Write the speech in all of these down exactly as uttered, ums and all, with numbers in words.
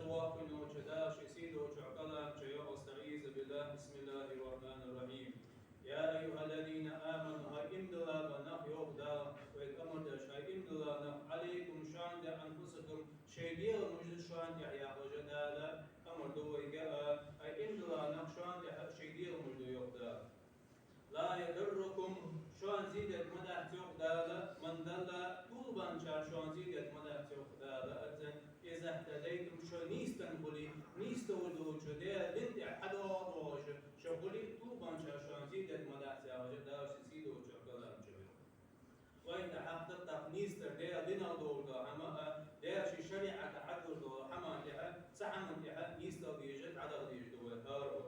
Воккхача, Дала ший сийдолча калам чу йоах: أستعيذ بالله. بسم الله الرحمن الرحيم. يا أيها الذين آمنوا, хӀай иман дилла нах, йоах Дала, вайга амар деш, хӀай иман дилла нах, عليكم, шоана тӀа, أنفسكم, шоай дегӀамаш да шоана тӀа, яхаш Дала амар ду вайга, а, хӀай иман дилла нах, шоана тӀа шоай дегӀамаш да, йоах Дала. لا يضركم, шоана зе дергдац, йоах Дала, من ضل, тӀулбенначар шоана зе дергдац, йоах Дала, азза, إذا اهتديتم, шо нийсденна хуле, нийсдолча Даьла дина тӀа хьадоагӀаш шо хуле, тӀулбенначар шоана зе дергдац, яхаш Дала ший сийдолча калам чу йоах. Вайна тӀа хьакъ да тӀаккха нийсдар Даьла динах долаш дола хӀама, а, Даьла ший шариӀатах хьадоагӀаш дола хӀаман тӀа, цу хӀаман тӀа нийсдала дезаш, дӀадаха дезаш да вай хӀаравар.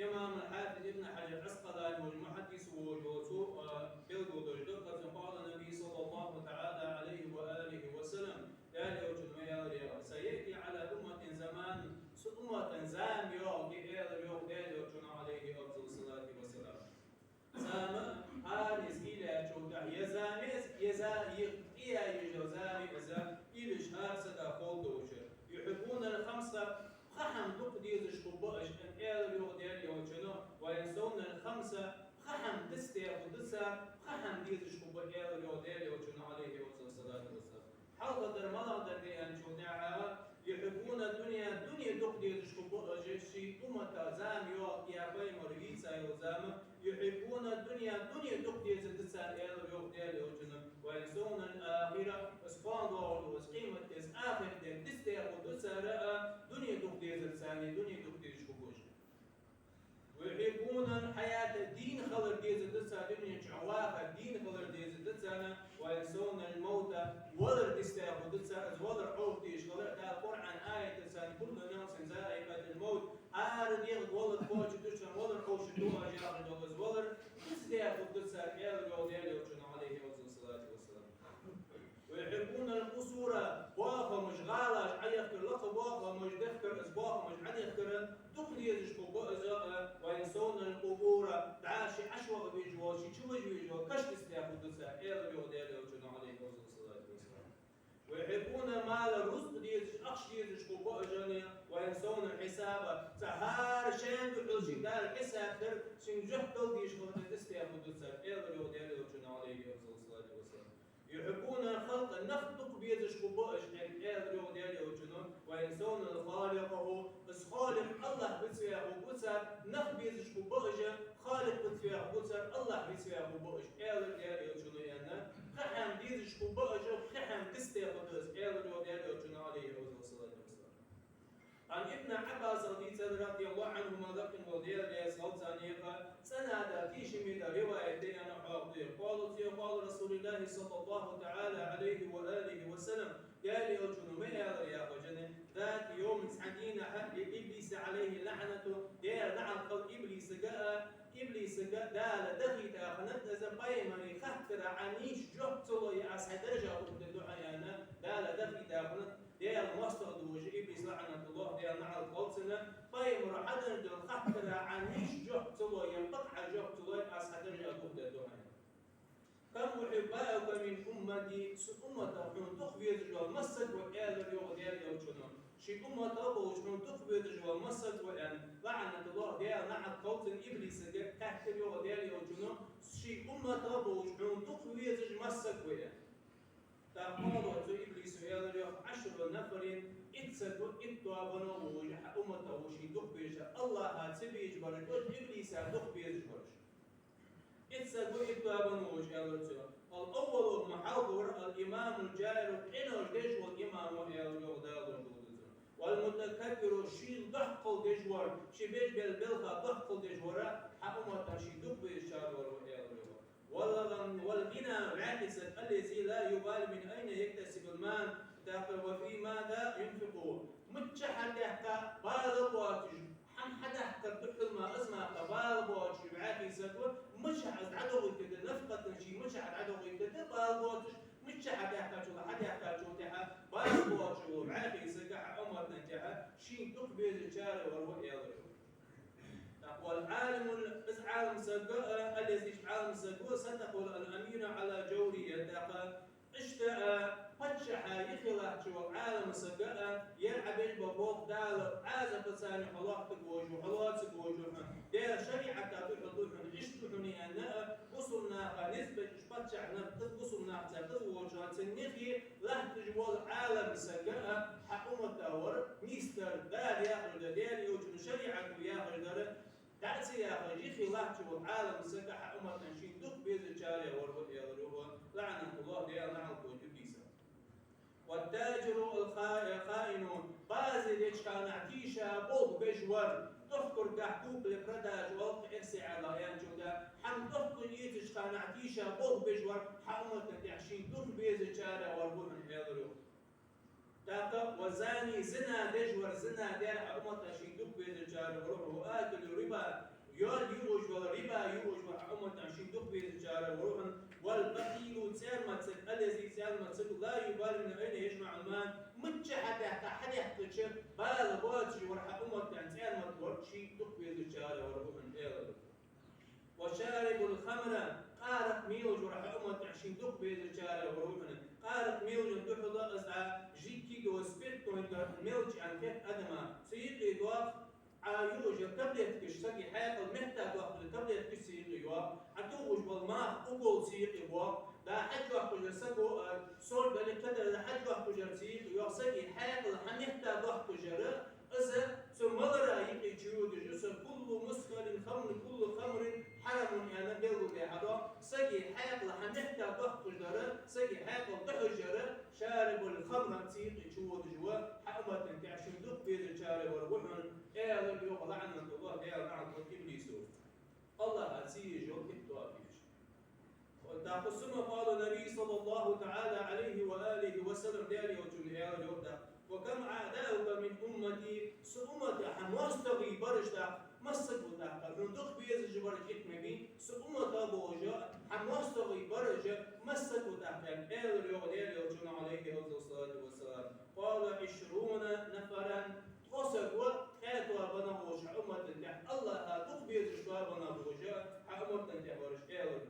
Имам аль-Хьафиз ибн Хьаджар Ӏаскъалани волча мухьаддис волча цо, а, белгалдеш да, къаьстта قال النبي صلى الله تعالى عليه وآله وسلم, Даьла Элчано ма аьларий: سيأتي على أمتي زمان, са уммата зама йоагӀа, аьлар йоах Даьла Элчано, عليه أفضل الصلاة والسلام. Зама, хӀара из хилачул тӀехьа, е зама из, е за-, е къе яйижа зама из, уйла йиш хӀара сага ховргдолаш. يحبون الخمس, пхи хӀама дукха дезаш хургба уж, аьлар йоах Даьла Элчано, وينسون الخمس, пхи хӀама дицдаь хургда цар, пхи хӀама дезаш хургба, аьлар йоах Даьла Элчано, عليه أفضل الصلاة والسلام. Хьалхардар малагӀдар да аьнначул тӀехьа, يحبون الدنيا, дуне дукха дезаш хургба уж, ший уммата зама йоагӀа, е пайхамар вийца йола зама, يحبون الدنيا, дуне дукха дезаргда цар, аьлар йоах Даьла Элчано, وينسون الآخرة, из кхоана доагӀаргдола, из къематди, из ахират дицдаь хургда цар, а, дуне дукха дезарца, дуне дукха дезаш хургба уж. ويحبون الحياة, дийна хилар дезаргда цар, дунен чу ваха дийна хилар дезаргда царна, وينسون الموت, валар дицдаь хургда цар, из валар Ӏовдалийташ хилар, Дала Къуръан аятаца: كل نفس ذائقة الموت, хӀара дегӀага валар кхоачаргда, валар Ӏовшаргда, яхаш дола из валар дицдаь хургда цар, аьлар йоах Даьла Элчано, عليه أفضل الصلاة والسلام. ويحبون القصور, боахамаш, гӀалаш Ӏодехкар, лакха боахамаш дехкар, из боахамаш Ӏодехкар дукха дезаш хургба уж, а, وينسون القبور, дӀа ший Ӏаш ваха везаш вола, ший чу вижа везаш вола каш дицдаь хургда цар, аьлар йоах Даьла Элчано, عليه أفضل الصلاة والسلام. ويحبون المال, рузкъа дезаш, ахча дезаш хургба уж, а, وينسون الحساب, цу хӀара шийна духьал шийна Дала хьисап дар, шийна жоп дала дезаш хилар дицдаь хургда цар, аьлар йоах Даьла Элчано, عليه أفضل الصلاة والسلام. يحبون الخلق, нах дукха безаш хургба уж, аьлар йоах Даьла Элчано, وينسون خالقهم, из Халикъ АллахӀ вицваь хургва цар, нах безаш хургба уж, Халикъ вицваь хургва цар, АллахӀ вицваь хургба уж, аьлар Даьла Элчано, аьнна. Пхи хӀама дезаш хургба уж, пхи хӀама дицдаь хургда уж, аьлар йоах Даьла Элчано, عليه أفضل الصلاة والسلام. عن ابن عباس, дийцад, رضي الله عنهما, лакхе вола Даьла раьза хилва царна, цӀена да, тешаме да риваят да аьнна хьоахаду. قال, قال رسول الله صلى الله تعالى عليه وآله وسلم, Даьла Элчано ма аьлар, яхаш да: ذات يوم, цхьан дийнахьа, لإبليس عليه لعنة, Даьла наӀалт хилда Иблисага, а, Иблисага Дала дахийта хиннад из, пайхамара хаттара Ӏа нийса жоп ца лой, аз хьа даржа ухаргда хьона, аьнна, Дала дахийта хиннад. Даьла моастагӀа да уж, Иблис, لعنة الله, Даьла наӀалт хилда цунна, пайхамара хьаденна дола хаттара Ӏа нийса жоп ца лой, е бакъ Ӏа жоп ца лой, аз хьа даржа духадергда хьона. كم أحباؤك من أمتي, са умматах хьона дукха везаш вола масса саг ва, аьлар йоах Даьла Элчано. Ший умматах болча хьона дукха везаш вола масса саг ва, аьнна, لعنة الله, Даьла наӀалт хилда цунна, Иблисага хаьттар йоах Даьла Элчано, ший умматах болча хьона дукха везаш масса саг ва, аьнна. ТӀаккха цу Иблисо аьлар йоах: عشر نفر, итт саг ва, итт тоабано ва уж хьа умматах ший дукха безаш, АллахӀа ца безаш бараш, Иблиса дукха безаш бараш. Итт саг ва, итт тоабано ва уж, аьлар цо. الأول, хьалхавар, الإمام الجائر, къинош деш вола имам ва, аьлар йоах Дала лорадолда цунна. والمتكبر, шийла доккхал деш вар, ший беш бел белха доккхал деш вар, хьа умматах ший дукха безачарел вар ва, аьлар йоах. والغ-, والغني, вӀаьхий саг, الذي لا يبالي من أين يكتسب المال, тӀаккха وفي ماذا ينفقه. Миччахьа даьккха бала боацаш, хӀама хьадаккхар духьал ма, из ма кха, бала боацаш вӀаьхий саг ва, миччахьа из дӀадохийтаргда, нафакъатан ший миччахьа дӀадохийтаргда, бала боацаш, миччахьа даьккхачул, хьадаьккхачул тӀехьа бала боацаш вола вӀаьхий саг хьа умматах тӀехьа шийна дукха безачарел вар ва, аьлар йоах. ТӀаккха والعالم, из Ӏалам саг, а, الذي, Ӏалам саг ва, صدقه الأمين على جوره, тӀаккха иштта Иштта а паччахьа юхе латтача волча Ӏаламсага а, ер Ӏа беш бола болх Дала Ӏазапаца хьалоаттаргволаш ва, хьалоацаргволаш ва хьона. Даьла шариӀата духьал да хьона, иштта да хьона аьнна а, бусалба наха низ беш паччахьа нах, бусалба нахаца кхы волча цун юхе латташ вола Ӏаламсага а хьа уммата вар нийсдар, Дала яхар дар, Даьла Элчан шариӀато яхар дар, дӀа ца яхаш, юхе латтача волча Ӏаламсага хьа уммата шийна дукха безачарех вар ва, аьлар йоах, лаӀанатуллахӀ, Даьла наӀалт долда иблиса. والتاجر الخا-، الخائن, базар деча хана тийша болх беш вар, тохкаргахьа купля-продажа оал-кх эрсий аьлча, хӀама тохкаш эцача хана тийша болх беш вар хьа уммата тӀа шийна дукха безачарех вар ва хьона, аьлар йоах. ТӀаккха والزاني, зина деш вар, зина даьр хьа уммата шийна дукха безачарех вар ва хьона, وآكل الربا, ял юаш вола, риба юаш вола хьа уммата шийна дукха безачарех вар ва хьона, والبخيل, цӀенмацаг, الذي, цӀенмацаг, لا يبالي من أين يجمع المال, мичча хьадаьккха, хьадехкача бала боацаш вар хьа уммата цӀенмацаг вар, шийна дукха безачарех вар ва хьона, аьлар. وشارب الخمر, къаракъ мелаш вар хьа уммата шийна дукха безачарех вар ва хьона. Къаракъ мелачун духьала из а жидкий да, спиртной да, мелча аьнна хет адама. Цу юкъе доагӀа Ӏа юаш йола таблеткаш, сага хьаькъал метта доаккхаш йола таблеткаш цу юкъе йоагӀа. Ӏа тохаш бола маха, укол цу юкъе боагӀа. Да хьаж йоаккхаш йола саго, а, соль дале, кхыдар да хьаж йоаккхаш яр цу юкъе йоагӀа. Сага хьаькъал хьа метта доаккхаш яр, из цу малара юкъе чуйодаш я из. كل مسكر خمر، كل خمر حرام, аьнна белгалдаь хьадоагӀа. Сага хьаькъал хьа метта доаккхаш дар, сага хьаькъал дохьаш яр, شارب الخمر, цу юкъе чуводаш ва, хьа уммата тӀа шийна дукха безачарех вар ва хьона, аьлар йоах, лаӀанатуллахӀ, Даьла наӀалт долда иблисо. АллахӀа ца езаш йола кхетаде а безаш. ТӀаккха ثم قال النبي صلى الله تعالى عليه وآله وسلم, Даьла Элчано аьлар йоах тӀаккха: وكم أعداؤك من أمتي, са уммата хьа моастагӀий бараш тӀаккха, масса саг ва тӀаккха, хьона дукха безаш бараш, итт ма бий, са уммата болаш хьа моастагӀий бараш масса саг ва тӀаккха, аьнна, аьлар йоах Даьла Элчано, عليه أفضل الصلاة والسلام. قال: عشرون نفرا, ткъо саг ва, ткъаь тоабанна болаш хьа уммата тӀа, АллахӀа дукха безаш тоабанна болаш хьа уммата тӀа бараш, аьлар.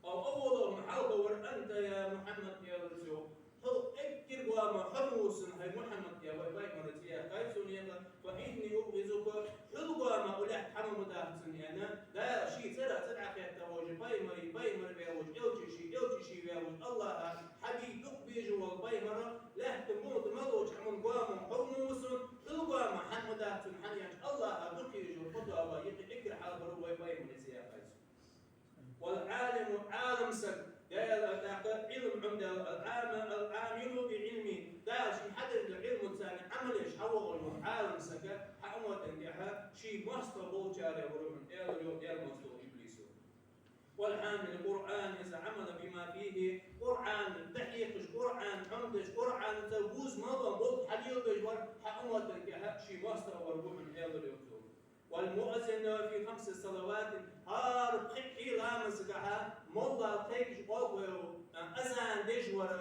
أو أولهم, хьалха вар أنت يا محمد, аьлар цо. Хьо эггара гоама хьо ма ва сона, хӀай Мухьаммад, я вай пайхамара цӀи яьккхай цо, аьнна, فإني أبغضك, хьол гоама улехь хӀама ма дац сона, аьнна, Дала ший цӀера цӀи дӀахетта волаш, пайхамарий пайхамар ваь волаш, элчий ший элча ваь волаш, АллахӀа хьабий дукха безаш вола пайхамар, лаьтта мел долча хӀаман гоама хьо ма ва сона, хьол гоама хӀама ма дац сона, хӀана аьлча АллахӀа дукха езаш йола кхо тоаба юкъе эггара хьалха вар вай пайхамара цӀи яьккхай цо. والعالم, Ӏаламсаг, Даьла тӀаккха Ӏилма Ӏомадаьр, العام-، العامل بعلمه, Дала шийна хьаденна долча Ӏилмаца Ӏамал еш хьавоагӀаш вола Ӏаламсаг хьа уммата тӀа ший моастагӀа болчарех вар ва хьона, аьлар йоах Даьла моастагӀа иблисо. والعامل بالقرآن, إذا عمل بما فيه, Къуръан дӀахьехаш, Къуръан Ӏомадеш, Къуръанаца бувзам бола болх хьалеладеш вар хьа уммата тӀа ший моастагӀа вар ва хьона, аьлар йоах цо. والمؤذن في خمس صلوات, хӀара пхи-, пхи ламазгахьа молла кхайкаш, оалаш, азан деш вар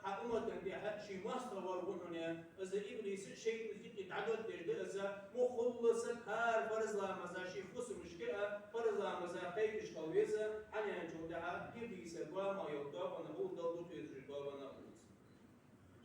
хьа уммата тӀа ший моастагӀа вар ва хьона. Из иблиса, шайтӀа юкъе дӀадоттадеш да из, мухулла саг хӀара фарз ламаза ший фусамашка а, фарз ламаза кхайкаш хила веза, хӀана аьлча тӀехьа иблиса гоама йола тоабанна хул, Далла дукха езаш тоабанна хул из.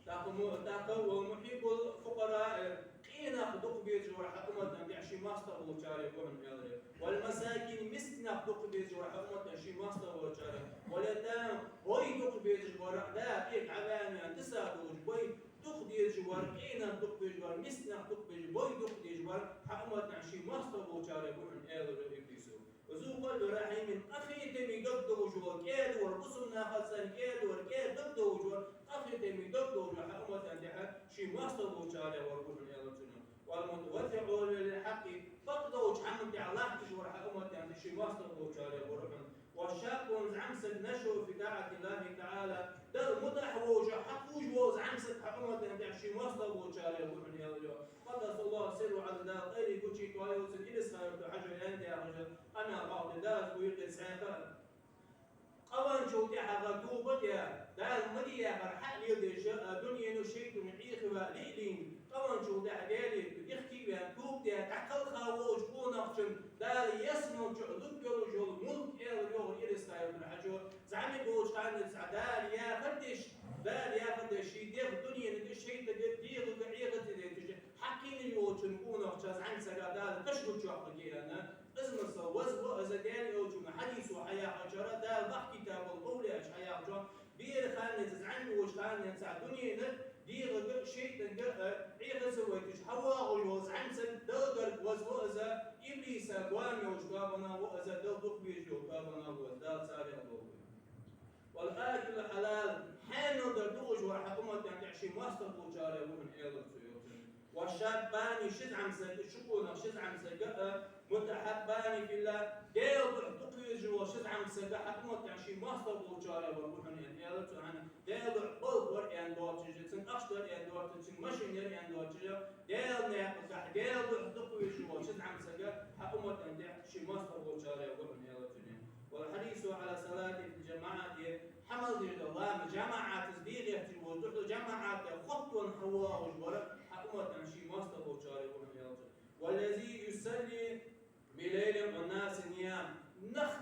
ТӀаккха му-, тӀаккха والمحب للفقراء, къинах дукха безаш вар хьа уммата тӀа ший моастагӀа болчарех ва хьона, аьлар. والمساكين, мискинах дукха безаш вар хьа уммата тӀа ший моастагӀа болчарех. واليتامى, гӀой дукха безаш вар, да, кӀега дӀаваьнна, диса долаш, гӀой дукха дезаш вар, къинах дукха безаш вар, мискинах дукха безаш, гӀой дукха дезаш вар хьа уммата тӀа ший моастагӀа болчарех ва хьона, аьлар йоах иблисо. وذو قلب رحيم, къахетаме дог долаш вола, кӀаьда вар, бусалба нахаца кӀаьда вар, кӀаьда дог долаш вар, къахетаме дог долаш вар хьа уммата тӀа ший моастагӀа болчарех вар ва хьона, аьлар цо. والمتوضع للحق, бакъдолча хӀаман тӀа латташ вар хьа уммата тӀа ший моастагӀа болчарех вар ва хьона. وشاب, зӀамсаг, نشأ في طاعة الله تعالى, Далла мутӀахьа волаш, хьакхувш вола зӀамсаг хьа уммата тӀа ший моастагӀа болчарех ва хьона, аьлар йоах. قدس الله سره, Ӏазза Дала къайле гучайоаккхийла цун, Илисха-Юртара Хьажо аьннад яхаш, къамаьл хьоахадаьд цо укх юкъе цхьаькха. Къавенначул тӀехьагӀа тоба даь, Дала ма де яхар хьа а леладеш, а, дунено, шайтӀано Ӏехаваь лийлайна, къавенначул тӀехьа Даьла юхе ваьнна, тоба даь, дӀакхалха волча къонахчун Дала ялсмален чу лургйолаш йола мулк, аьлар йоах Илисха-Юртара Хьажо, зӀамига волча хана цхьа Дала яхар деш, Янца дунена, дегӀага, шайтӀага, а, Ӏехаза вайташ хьавоагӀаш вола зӀамсаг Далла гарга веза ва из, иблиса гоама йолча тоабанах ва из, Далла дукха везаш йолча тоабанах ва из, Дала царех долда. والآكل الحلال, хьаьнал дар дуаш вар хьа уммата тӀа ший моастагӀа болчарех ва хьона, аьлар цо, йоах цо. والشابان, ши зӀамсаг, ши къонах, ши зӀамсаг, а, متحابان في الله, Даьла духьа дукха везаш вола ши зӀамсаг хьа уммата тӀа ший моастагӀа болчарех вар ва хьона, аьлар цо, хӀана Даьла духьа болх бар аьнна доацаш, цунна ахча дар аьнна доацаш, цунга машен яр аьнна доацаш, Даьла наькъа тӀа, Даьла духьа дукха везаш вола ши зӀамсаг хьа уммата тӀа ший моастагӀа болчарех ва хьона, аьлар цо. والحريص على صلاة الجماعة, хьа мел деш дола ламаз жамаӀатаца де гӀерташ вола, духьала жамаӀата хоттавенна хьавоагӀаш вар хьа уммата тӀа ший моастагӀа болчарех ва хьона, аьлар цо. والذي يصلي بالليل والناس نيام, нах,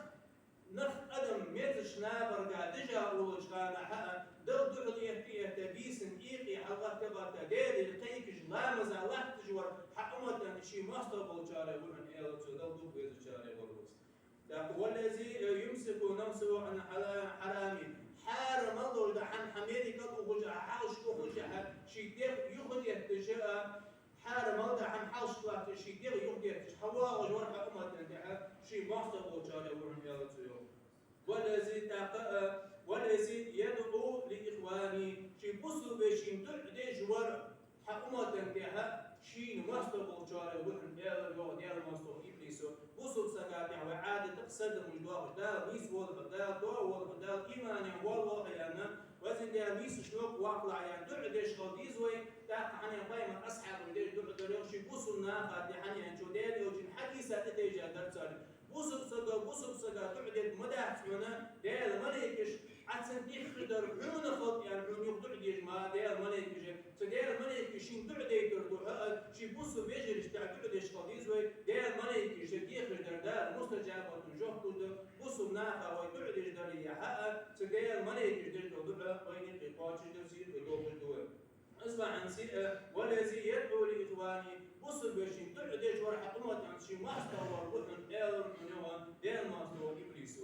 нах, адам мезача нахага дижа уллача хана хьа а, Далла духьала этта, этта, бийсан юкъе хьалгӀатта, гӀатта, Даьлагара кхайкаш ламаза латташ вар хьа уммата тӀа ший моастагӀа болчарех ва хьона, аьлар цо, Далла дукха везачарех вар ва из. ТӀаккха والذي يمسك نفسه عن الحرام, хьарам мел долаш дола хӀама хьа мери кӀал ухаш а, хьа хьалхашка ухаш а, хьа ший дегӀ юхадетташ а, хьарам мел дола хӀама хьалхашка латташ, ший дегӀ юхадетташ хьавоагӀаш вар хьа уммата тӀа ший моастагӀа болчарех ва хьона, аьлар цо, йоах. والذي, тӀаккха, а, والذي يدعو لإخوانه, ший бусалба вешийна дуӀа деш вар хьа уммата тӀа шийна моастагӀа болчарех ва хьона, аьлар, йоах, Даьла моастагӀа иблисо. Бусалба сага тӀа вай Ӏадатах сардамаш доахаш, Дала нийсволва хьо, Дала тоаволва хьо, Дала иманах воалаволва хьо аьнна, Везан Даьла, нийсача новкъа ваккхалахь аьнна дуӀа деш хила деза вай. ТӀаккха хӀана Пайхамара асхьабаша деш дуӀа дар, йоах, ший бусалба наха тӀа, хӀана аьлча Даьла Элчан хьадиса тӀатайжа дар цар. Бусалба саго бусалба сага дуӀа дергма дац хьона, Даьла малейкаш Ӏа цунна дехаш дар хьона хилда аьнна, хьона юха дуӀа деш ма, Даьла малейкаша. Цу Даьла малейкаша шийна дуӀа дайтар духьа а, ший бусалба вежарашта дуӀа деш хила деза вай, Даьла малейкаша дехаш дар Дала мустаджабатун жоп луш да, бусалба наха вай дуӀа деш дале а, хьа а, цу Даьла малейкаша деш дола дуӀа вайна юкъе кхоачаш да, сий юкъе долхаш да вай. Из бахьанца, э, والذي يدعو لإخوانه, бусалба вешийна дуӀа деш вар хьа уммата тӀа ший моастагӀа вар ва хьона, аьлар хьона, йоах, Даьла моастагӀа иблисо.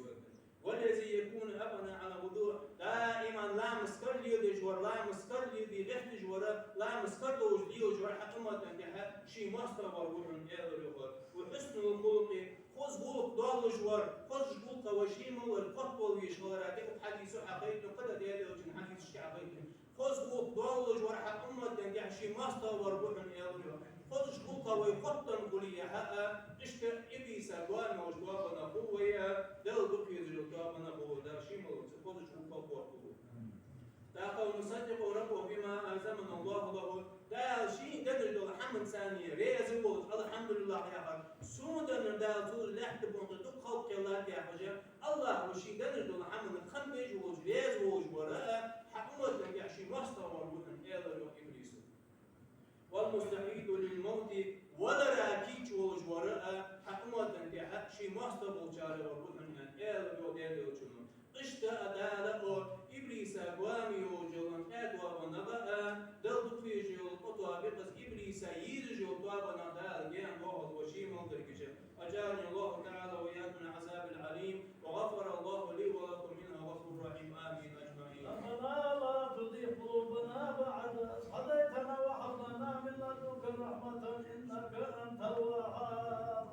والذي يكون أبدا على وضوء, даиман ламаз кара леладеш вар, ламаз кара леладе гӀерташ вар, ламаз кара долаш лелаш вар хьа уммата тӀа ший моастагӀа вар ва хьона, аьлар, йоах. وحسن الخلق, хоза гӀулакх долаш вар, хоза гӀулакха вай ше мел вар котвала везаш хилара тӀа укх хьадисо хьахайтад, кхыдола Даьла Элчан хьадисашка хьахайтад. Хоза гӀулакх долаш вар хьа уммата тӀа ший моастагӀа вар ва хьона, аьлар, йоах. Хозача гӀулакха вай хоттаденна хуле а, хьа а, иштта иблиса гоама йолча тоабанах хул вай а, Далла дукха везаш йолча тоабанах хул вай, Дала ше мел вар цу хозача гӀулакхах хоттаволва. ТӀаккха ومصدقا ربه بما ألزمه الله له, Дала шийна денна дола хӀаманца раьза волаш, алхьамдулиллахӀ яхар, сона деннар Дала цул лаьтта букъа дукха халкъ кхеллад яхаш, АллахӀа шийна денна дола хӀаманна хам беш волаш, раьза волаш вар а, хьа уммата тӀа ший моастагӀа вар ва хьона, аьлар, йоах, иблисо. والمستعد للموت, валара кийча волаш вар а, хьа уммата тӀа ший моастагӀа болчарех вар ва хьона, аьлар, йоах, Даьла Элчано. Иштта а Дала а иблиса гоама йолаш йола ткъаь тоабанах а, Далла дукха везаш йола ткъо тоаба я-кх из, иблиса йизаш йола тоабанах Дала гаьна доахалва ше мел гаргара. أجارني الله تعالى وإياكم من العذاب الأليم، وغفر الله لي ولكم، إنه غفور رحيم. آمين أجمعين. ربنا لا تزغ قلوبنا بعد إذ هديتنا وهب لنا من لدنك رحمة إنك أنت الوهاب.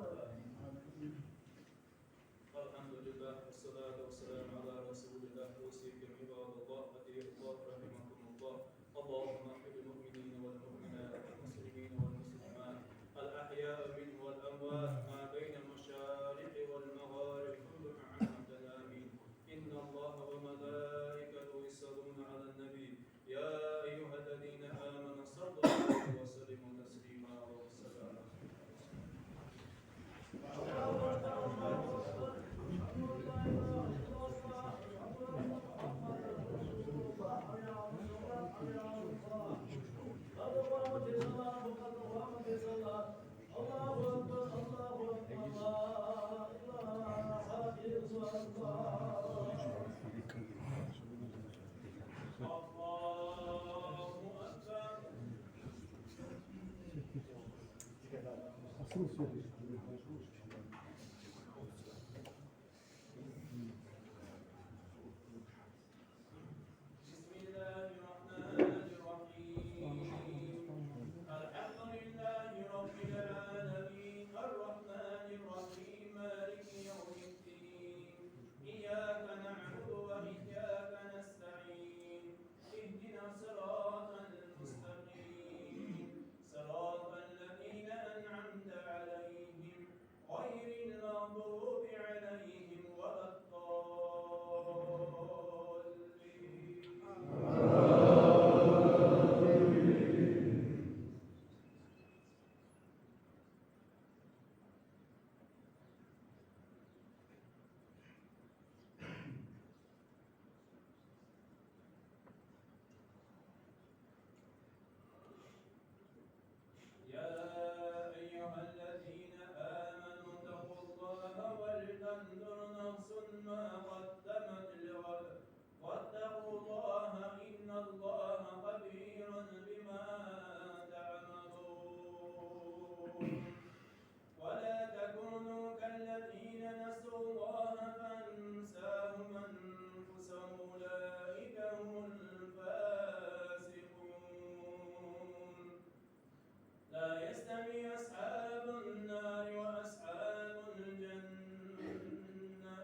الحمد لله والصلاة والسلام على رسول الله. أوصيكم عباد الله، أطيعوا الله رحمكم الله. اللهم اغفر للمؤمنين والمؤمنات والمسلمين والمسلمات الأحياء منهم والأموات ما بين المشارق والمغارب كلهم عبدا. آمين. إن الله وملائكته يصلون على النبي. يا أيها الذين آمنوا صلوا عليه وسلموا تسليما. اللهم صل على الله أكبر، الله أكبر، لا إله إلا الله. الله أكبر. بسم الله الرحمن بصيرا بما تعملون. ولا تكونوا كالذين نسوا الله فأنساهم أنفسهم أولئك هم الفاسقون. لا يستوي أصحاب النار وأصحاب الجنة،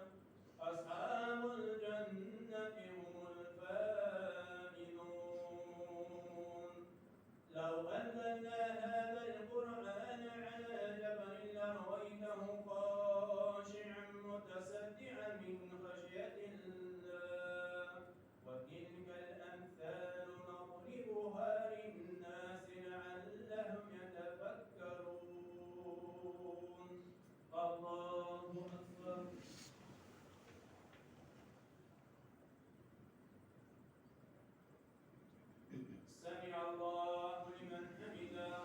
أصحاب الجنة هم الفائزون. لو أنزلنا هذا القرآن على جبل لرأيته خاشعا متصدعا من خشية الله. وتلك الأمثال نضربها للناس لعلهم يتفكرون. الله أكبر. سمع الله لمن حمده.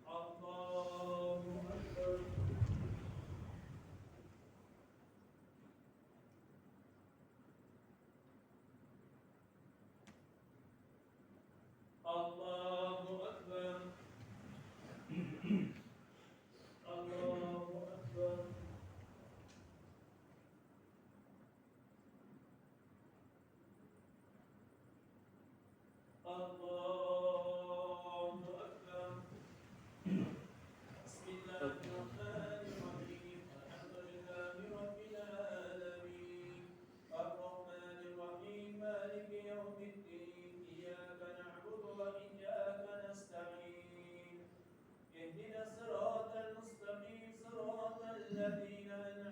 الله أكبر. الله أكبر. الله أكبر. الله أكبر. بسم الله الرحمن الرحيم. الحمد لله رب العالمين. الرحمن الرحيم. مالك يوم الدين. إياك نعبد وإياك نستعين. اهدنا الصراط المستقيم. صراط الذين أنعمت